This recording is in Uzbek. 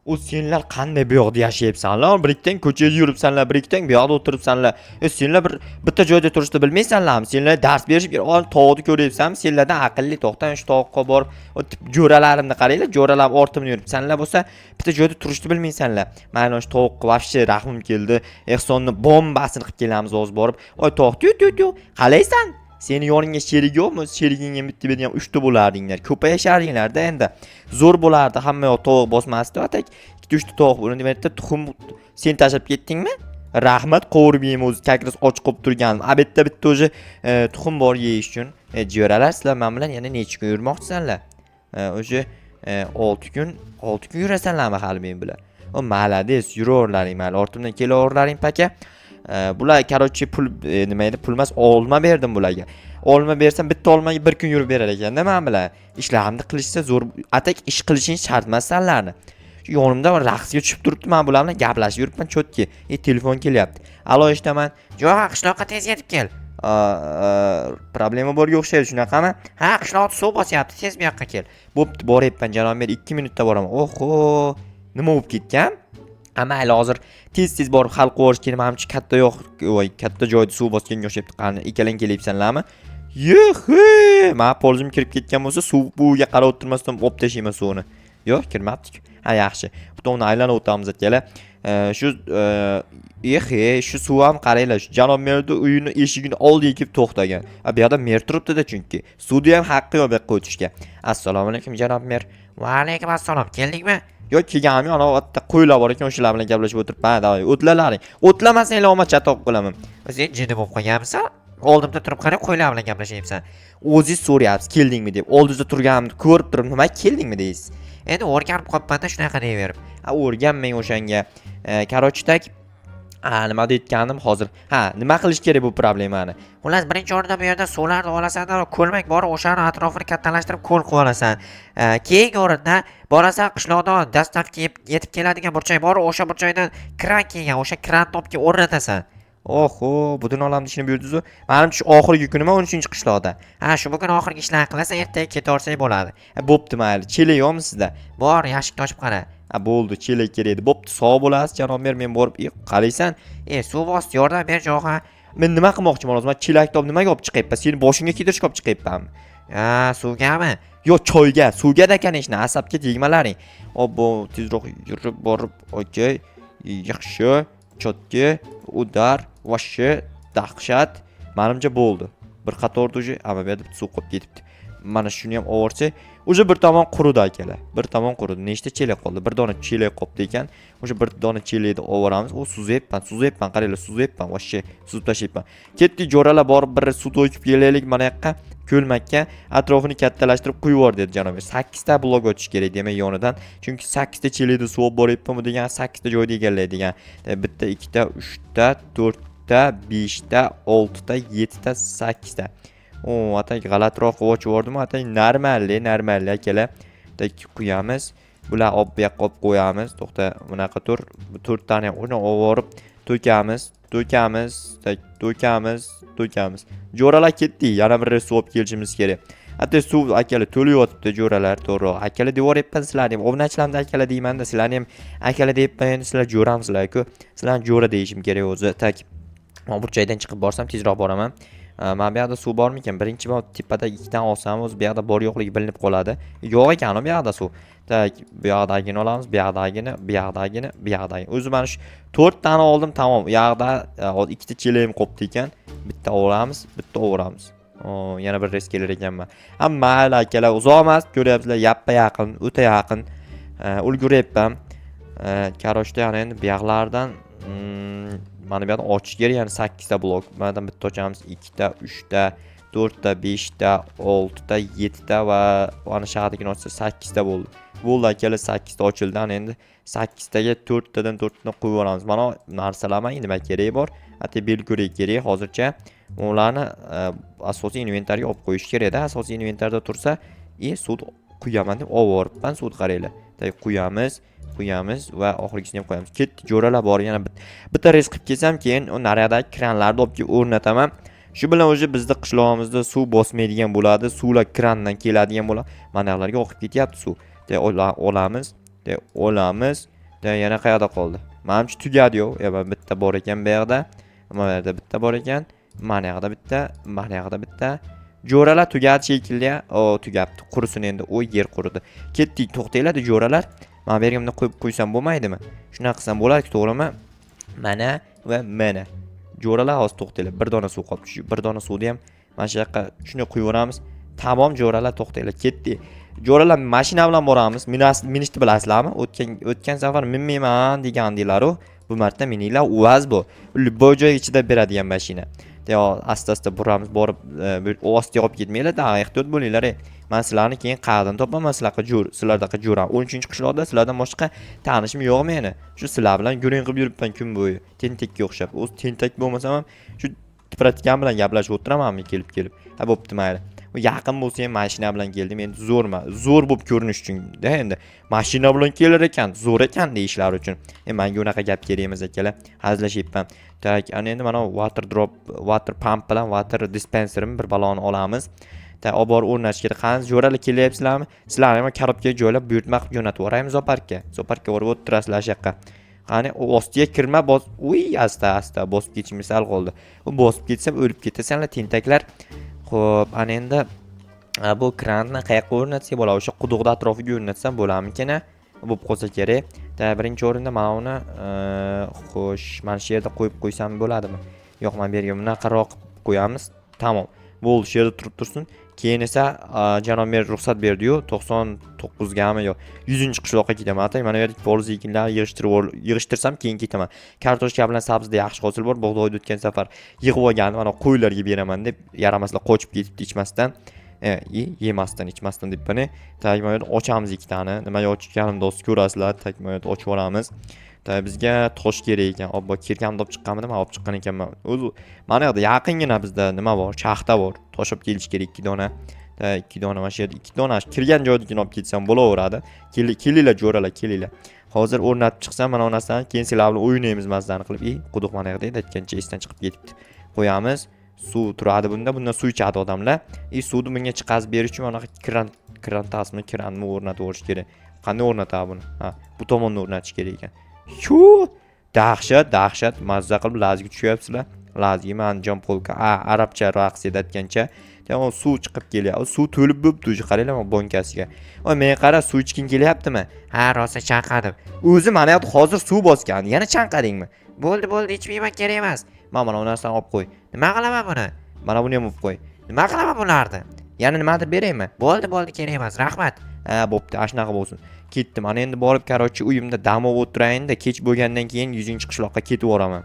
U senlar qanday bu yoqda yashayapsanlar? Bir ikkitang ko'chada yuribsanlar, bir ikkitang bu yoqda o'tiribsanlar. E, senlar bir bitta joyda turishni bilmaysanlarmi? Senlar dars berishib kerak. Tog'ni ko'ryapsanmi? Senlardan aqlli to'xta, shu toqqa borib, o tip jo'ralarimni qaranglar, jo'ralarim ortimda yuribdi. Senlar bo'lsa bitta joyda turishni bilmaysanlar. Mana shu tovuqqa вообще rahmim keldi. Ehsonni bombasini qilib kelamiz hozir borib. Oy tovuq, tu tu tu. Qalaysan? Seni yoningga sherik yo'qmi? Sherigingga bitta bergan uchta bo'lardinglar. Ko'payishardinglar-da endi. Zo'r bo'lardi, hamma yoq tovuq bosmasdi. А так ikkita uchta tovuq uni demakda tuxum sen tashlab ketdingmi? Rahmat, qovurib yeyman o'zi, как раз och qolib turganim. А bitta bitta уже tuxum bor yeyish uchun. Jo'ralar, sizlar men bilan yana necha kun yurmoqchisanlar? Уже 6 kun, 6 kun yurasanlarmi hali men bilan? O молодец, yuraverlaring mayli, ortimdan kelaverlaring пока. Bular, короче, pul nima edi? Pul emas, olma berdim bularga. Olma bersam, bitta olmaga bir kun yurib berar ekanda men bilan. Ishlarimni qilishsa zo'r. А так ish qilishing shart emas sanlarni. Shu yonimda raqsga tushib turibdi, men bular bilan gaplashib yuribman чётко. E, telefon kelyapti. Alo, eshitaman. Jo'ra, qishloqqa tez yetib kel. Problema borga o'xshaydi, shunaqami? Ha, qishloqni suv bosyapti, tez bu yoqqa kel. Bo'pti, boryapman, janob mer, 2 minutda boraman. Oho, nima bo'lib ketgan? Ha, mayli, hozir tez-tez borib hal qilib yuborish kerak. Manimcha katta yo'q, voy, katta joyda suv bosganga o'xshayapti. Qani, ikkalang kelyapsanlarmi? Yehe, men polzim kirib ketgan bo'lsa, suv buviga qarab o'tirmasdan olib tashlayman suvni. Yo'q, kirmabdi. Ha, yaxshi. Butonni aylanib o'tamiz, akalar. Shu ehe, shu suv ham qaranglar, shu janob merni uyini eshigini oldiga kelib to'xtagan. A bu yoqda mer turibdi-da chunki. Suvni ham haqqi yo'q bu yoqqa o'tishga. Assalomu alaykum, janob mer. Va alaykum assalom. Keldingmi? Yo'q, kelganim yo'q, ana yerda qo'ylar bor ekan, o'shalar bilan gaplashib o'tiribman. Давай, o'tlalaring. O'tlamasanglar olma chatoq qilaman. Sen jinni bo'lib qolganmisan? Oldimda turib qarang, qo'ylar bilan gaplashyapsan. O'zingiz so'rayapsiz, keldingmi deb. Oldingizda turganimni ko'rib turib, nima keldingmi deysiz. Endi o'rganib qolibman-da shunaqa deyaverib. Ha, o'rganmang o'shanga. Короче, так ha, nima deyotgandim hozir? Ha, nima qilish kerak bu problemani? Xullas, birinchi o'rinda bu yerda suvlarni olasan, ko'lmak bor, o'shani atrofini kattalashtirib ko'l qilib olasan. Keyingi o'rinda borasan qishloqdan dastlabki yetib keladigan burchak bor, o'sha burchakdan kran kelgan, o'sha kranni olib kelib o'rnatasan. Oho, butun olamni ishini buyurdizu. Manimcha shu oxirgi kunim 13-qishloqda. Ha, shu bugun oxirgi ishlarni qilasan, ertaga ketaversak bo'ladi. Ha, bo'pti, mayli. Chelak yo'qmi sizda? Bor, yashikni ochib qara. Ha, bo'ldi, chelak kerak edi. Bo'pti, sog' bo'lasiz, janob mer, men borib, e, qaraysan. E, suv bosdi, yordam ber, jo'g'a. Men nima qilmoqchiman hozir? Men chelakni olib nimaga olib chiqyapman? Seni boshingga kiydirishga olib chiqyapmanmi? Ha, suvgami? Yo'q, choyga, suvga-da, конечно, asabga tegmalaring. Obbo, tezroq yurib borib, okey. Yaxshi, чётко, удар, вообще dahshat. Manimcha bo'ldi. Bir qatorda уже, amma bu yerda suv qolib ketibdi. Mana shuni ham olib, уже bir tomon quridi, akalar. Bir tomon quridi. Nechta chelak qoldi? Bir dona chelak qolibdi ekan. O'sha bir dona chelakni olib. O, suzyapman, suzyapman, qaranglar, suzyapman, вообще suzib tashlayapman. Ketdik, jo'ralar, borib bir suv to'kib kelaylik mana yoqqa, ko'lmakka. Atrofini kattalashtirib quyib yubor dedi janob. 8 ta blok o'tish kerak demak yonidan. Chunki 8 ta chelakni suv olib boryapman, bu degan 8 ta joyda egallaydi degan. Bitta, ikkita, uchta, to'rtta, beshta, oltita, yettita, sakkizta. O, а так g'alatiroq qilib ochib yubordim, а так нормальный, нормальный, akalar. Так quyamiz. Bular olib bu yoqqa olib qo'yamiz. To'xta, bunaqa tur. Bu to'rttani ham uni olib borib to'kamiz, to'kamiz, так to'kamiz, to'kamiz. Jo'ralar, ketdik. Yana bir suv olib kelishimiz kerak. Hatto suv, akalar, to'lib yotibdi, jo'ralar, to'g'ri. Akalar deyoryapman sizlarni ham. Obunachilarni akalar deymanda, sizlarni ham akalar deyapman, endi sizlar jo'ramsizlar-ku. Sizlarni jo'ra deyishim kerak o'zi. Так. Burchakdan chiqib borsam tezroq boraman. Mana bu yoqda suv bormikan? Birinchi bor tepada ikkitani olsam, o'zi bu yoqda bor yo'qligi bilinib qoladi. Yo'q ekan bu yoqda suv. Так, bu yoqdagini olamiz, bu yoqdagini, bu yoqdagini, bu yoqdagini. O'zi mana shu to'rttani oldim, tamom. U yoqda hozir ikkita chelagim qolibdi ekan. Bitta olamiz, bitta o'ramiz. O, yana bir res kelar ekanman. Ha, mayli, akalar, uzoq emas, ko'ryapsizlar, yappa yaqin, o'ta yaqin. Ulguryapman. Короче, yana endi bu yoqlardan mana bu yoqdan ochish kerak, ya'ni 8 ta blok. Manadan bitta ochamiz, ikkita, uchta, to'rtta, beshta, oltita, yettita va ana shag'idagini ochsa 8 ta bo'ldi. Bo'ldi, akalar, 8 ta ochildi. Ana endi 8 taga to'rttadan to'rttadan qo'yib yuboramiz. Mana narsalar menga nima keragi bor? Ati belkurak kerak hozircha. Ularni asosiy inventarga olib qo'yish kerakda. Asosiy inventarda tursa, e, suv quyaman deb olib yuboribman suvni, qaranglar. Так, quyamiz, quyamiz va oxirgisini ham qo'yamiz. Ketdi, jo'ralar, bor, yana bitta res qilib kelsam, keyin u naryoqdagi kranlarni olib kelib o'rnataman. Shu bilan уже bizni qishlog'imizda suv bosmaydigan bo'ladi. Suvlar krandan keladigan bo'ladi. Mana yoqlarga oqib ketyapti suv. Olamiz, olamiz. Da, yana qayerda qoldi? Manimcha, tugadi. Yo'q, ya, bitta bor ekan bu yoqda. Mana bu yerda bitta bor ekan. Mana yoqda bitta, mana yoqda bitta. Jo'ralar, tugadi shekilli. O, tugabdi. Qurisin endi. O, yer quridi. Ketdik, to'xtanglar, jo'ralar. Mana bu yerga bunday qo'yib qo'ysam bo'lmaydimi? Shunaqa qilsam bo'ladi, to'g'rimi? Mana va mana. Jo'ralar, hozir to'xtanglar. Bir dona suv qolibdi. Shu bir dona suvni ham mana shu yoqqa shunday quyib. Tamom, jo'ralar, to'xtanglar, ketdik. Jo'ralar, mashina bilan boramiz. Minishni bilasizlarmi? O'tgan safar minmayman degandinglar-u. Bu marta mininglar, UAZ bu. Любой joyga chidab beradigan mashina. Yo, asta-asta buramiz, borib ostiga olib ketmanglar, da, ehtiyot bo'linglar. Ey. Man sizlarni keyin qayerdan topaman sizlarga jo'r, sizlardaqa jo'ram. 13-qishloqda sizlardan boshqa tanishim yo'q meni. Shu sizlar bilan gurung qilib yuribman kun bo'yi. Tentakka o'xshab. O'zi tentak bo'lmasam ham shu tipratikan bilan gaplashib o'tiramanmi kelib-kelib. Ha, bo'pti, mayli. U yaqin bo'lsa ham mashina bilan keldim. Endi zo'rma, zo'r bo'lib ko'rinish uchun da endi. Mashina bilan kelar ekan, zo'r ekan deyishlari uchun. Menga unaqa gap kerak emas, akalar. Hazillashyapman. Так, ana endi mana water drop, water pump bilan water dispenserini bir baloni olamiz. Так, olib borib o'rnatish kerak. Qani, jo'ralar, kelyapsizlarmi? Sizlarni ham korobkaga joylab buyurtma qilib jo'natib yuboraymi zooparkka. Zooparkka borib o'tirasizlar shu yoqqa. Qani, u ostiga kirma, bos. Uy, asta asta bosib ketishim sal qoldi. U bosib ketsam o'lib ketasanlar, tentaklar. Xo'p, ana endi bu kranni qayoqqa o'rnatsak bo'ladi? O'sha quduqni atrofiga o'rnatsam bo'larmikin? Bo'lib qolsa kerak. Да, birinchi o'rinda mana uni, xo'sh, mana shu yerda qo'yib qo'ysam bo'ladimi? Yo'q, mana bu yerga bunaqaroq qilib qo'yamiz. Tamom. Bo'ldi, shu yerda turib tursin. Keyin esa janob mer ruxsat berdi-yu, 99 gami yo 100-qishloqqa ketaman. Atay mana bu yerda poliz ekinlarni yig'ishtirsam keyin ketaman. Kartoshka bilan sabzida yaxshi hosil bor. Bug'doyni o'tgan safar yig'ib olgandim, mana qo'ylarga beraman deb yaramaslar qochib ketibdi ichmasdan. Yemasdan, ichmasdan deb buni. Так, mana bu yerda ochamiz ikkitani. Nimaga ochganimni do'st ko'rasizlar. Так, mana bu yerda ochib olamiz. Так, bizga tosh kerak ekan. Obbo, kirkamni olib chiqqanmidim? Olib chiqqan ekanman. O'zi mana yoqda yaqingina bizda nima bor? Shaxta bor. Tosh olib kelish kerak ikki dona. Так, ikki dona mana shu yerda ikki dona kirgan joydagina olib ketsam bo'laveradi. Kelinglar, jo'ralar, kelinglar. Hozir o'rnatib chiqsam mana bu narsani, keyin sizlar bilan o'ynaymiz mazani qilib. Ey, quduq mana yoqda edi, aytgancha esdan chiqib ketibdi. Qo'yamiz. Suv turadi bunda, bundan suv ichadi odamlar. И suvni bunga chiqazib berish uchun mana kran tasmi, kranni o'rnatib yuborish kerak. Qanday o'rnatadi buni? Ha, bu tomonda o'rnatish kerak ekan. Shu dahshat, dahshat, mazza qilib lazgi tushyapsizlar. Lazgimi, Andijon polka, a, arabcha raqs aytgancha. Tamom, suv chiqib kelyapti. Suv to'lib bo'pti уже, qaranglar mana bonkasiga. Voy, menga qara, suv ichging kelyaptimi? Ha, rosa chanqadim. O'zi mana yoqda hozir suv bosgan. Yana chanqadingmi? Bo'ldi, bo'ldi, ichmayman, kerak emas. Mana bu narsani olib qo'y. Nima qilaman buni? Mana buni ham olib qo'y. Nima qilaman bularni? Yana nimadir beraymi? Bo'ldi, bo'ldi, kerak emas, rahmat. Ha, bo'pti, ana shunaqa bo'lsin. Ketdim. Ana endi borib, короче, uyimda dam olib o'tirayinda, kech bo'lgandan keyin 100-qishloqqa ketib yuboraman.